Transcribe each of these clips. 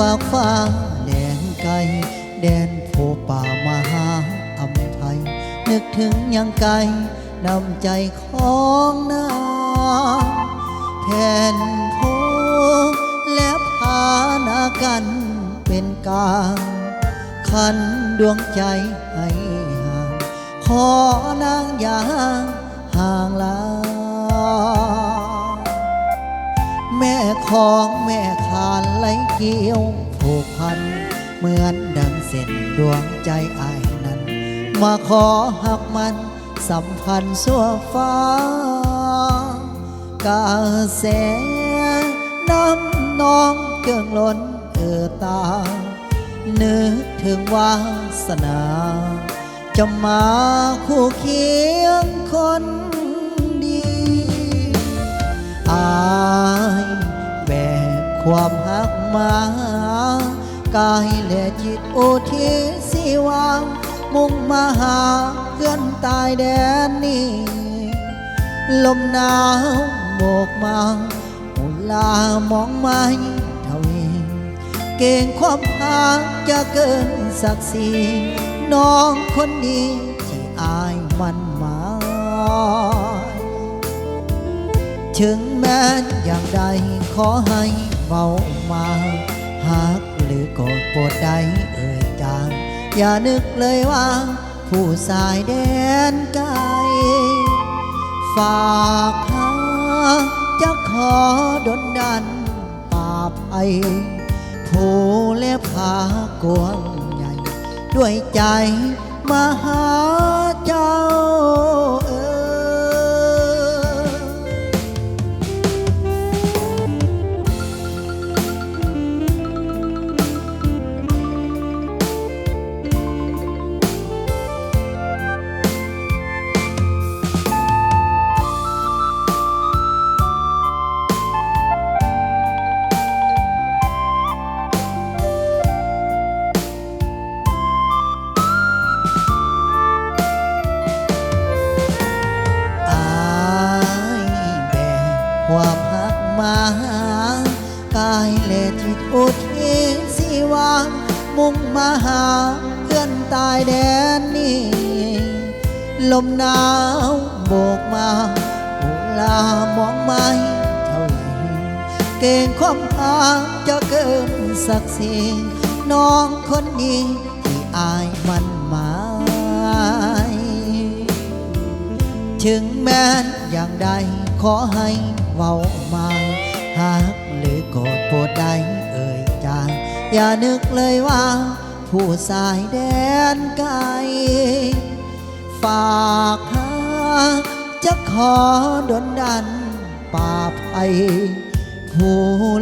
ຟາກຟ້າແດນໄກ ແດນພູປ່າມະຫາອຳໄພ ນຶກເຖິງຫຍັງໄກ ນ້ຳໃຈຂອງນາງ ແຜ່ນພູແລະຜາໜ້າກັນເປັນກາງ ຄັນດວງໃຈໃຫ້ຫ່າງ ຂໍນາງຢ່າຫ່າງລາ ແມ່ຂອງແມ່ຂານໄຫຼກ່ຽວຜູກພັນ ເໝືອນດັ່ງເສັ້ນດວງໃຈອ້າຍນັ້ນ ມາຂໍຮັກໝັ້ນສຳພັນຊົ່ວຟ້າ ກະແສນ້ຳນອງເກີງລົ້ນເອີ່ຕາ ນຶກເຖິງວາສະໜາ ຈະມາຄູ່ຄຽງຄົນດີ ອ້າຍແບກຄວາມຮັກມາ ກາຍແລະຈິດອຸທິດຊີວາ ມຸ່ງມາຫາເຮືອນຕາຍແດນນີ້ ລົມໜາວໂບກມາ ອຸລາມອງໄມ້ທະວີ ເກງຄວາມຮັກຈະເກີນສັກສີ ນ້ອງຄົນດີທີ່ອ້າຍໝັ້ນໝາຍ ເຖິງແມ່ນຢ່າງໃດຂໍໃຫ້ເວົ້າມາ ຮັກຫຼືໂກດໂປດໄດ້ເອີ່ຍຈາ ຢ່ານຶກເລີຍວ່າ ຜູ້ຊາຍແດນໄກ ຝາກຫາ ຈະຂໍດົນດັນປາໄພ ພູແລະຜາກວ້າງໃຫຍ່ ດ້ວຍໃຈມາຫາເຈົ້າເອີຍ. ອ້າຍແບກຄວາມຮັກມາ ກາຍແລະຈິດອຸທິດຊີວາ ມຸ່ງມາຫາເຮືອນຕາຍແດນນີ້ ລົມໜາວໂບກມາ ອຸລາມອງໄມ້ເທົ່າໃດ ເກງຄວາມຮັກຈະເກີນສັກສີ ນ້ອງຄົນດີທີ່ອ້າຍໝັ້ນໝາຍ ເຖິງແມ່ນຢ່າງໃດຂໍໃຫ້ເວົ້າມາ ຮັກຫຼືໂກດໂປດໄດ້ເອີ່ຍຈາ ຢ່ານຶກເລີຍວ່າ ຜູ້ຊາຍແດນໄກ ຝາກຫາ ຈະຂໍດົນດັນປາໄພ ພູ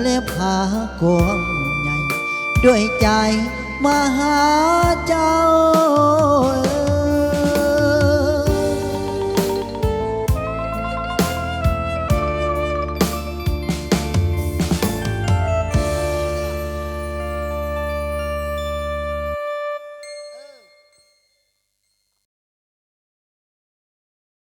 ແລະຜາກວ້າງໃຫຍ່ ດ້ວຍໃຈມາຫາເຈົ້າ